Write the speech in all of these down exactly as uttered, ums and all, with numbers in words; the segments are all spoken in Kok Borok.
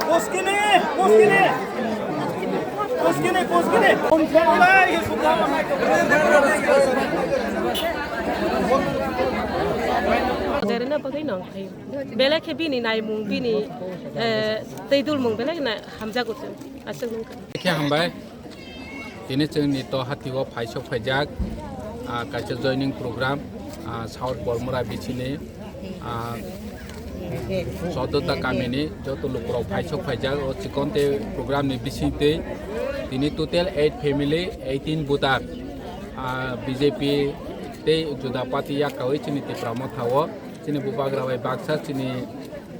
Poskini, poskini. Poskini, poskini. Derena bagwi nong thai. Belai khe bini naimung, bini, eh, tei dulmung belai na hamjago chwng. Aswk nungkha. Khe hambai. Tini chwngni to hatio phaisok phaijak, ah, kaisa joining program, ah, South Bormura bisini, ah, Sodota kamini joto lukurok phaisok phaijak o chikonte program ni bisingtwi tini total eight family, eighteen voter, ah, B J P tei juda party yakawi chini Tipra Motha o chini bubagra bai baksa chini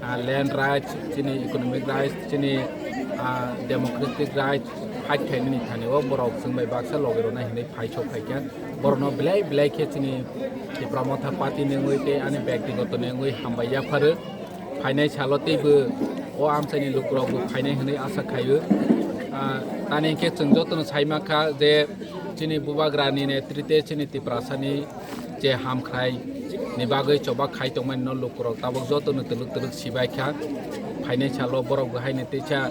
ah, land rights, chini economic rights, chini, ah, democratic rights fight khainani thani o borok chwng bai baksa logi rwna hinwi phaisok phaikha. Borokno belai belai khe chini Tipra Motha party ni wngwi tei ani byaktigoto ni wngwi hambai yapharo. Phainai salo teibo o amchaini lukurokbo phainai hinwi asa khaio. Ah, tani hinkhe chwng jotono saimankha je chini bubagrani netrite chini Tiprasani je hamkhrai ni bagwi choba khai tongmani no lukurok tabuk jotono twlwk twlwk sibai kha. Phainai salo borok bo haino teisa,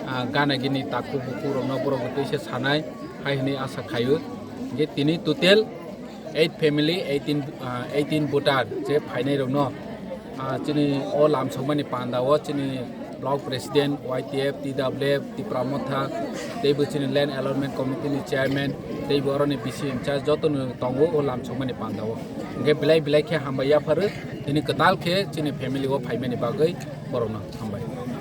ah, gana gini takhuk bukhuk rokno borok bo teisa sanai hai hwnwi asa khaio. Hinkhe tini total eight family, eighteen, ah, eighteen voter je phainai rokno, ah, chini o lamsokmani panda o chini Block President, Y T F, T W F, Tipra Motha, teibo chini Land Allotment Committee ni Chairman, teibo oroni bisi in charge joto no tongo o lamsokmani panda o. Hinkhe belai belai khe hambai yapharo, tini kwtal khe chini family o phaimani bagwi borokno hambai.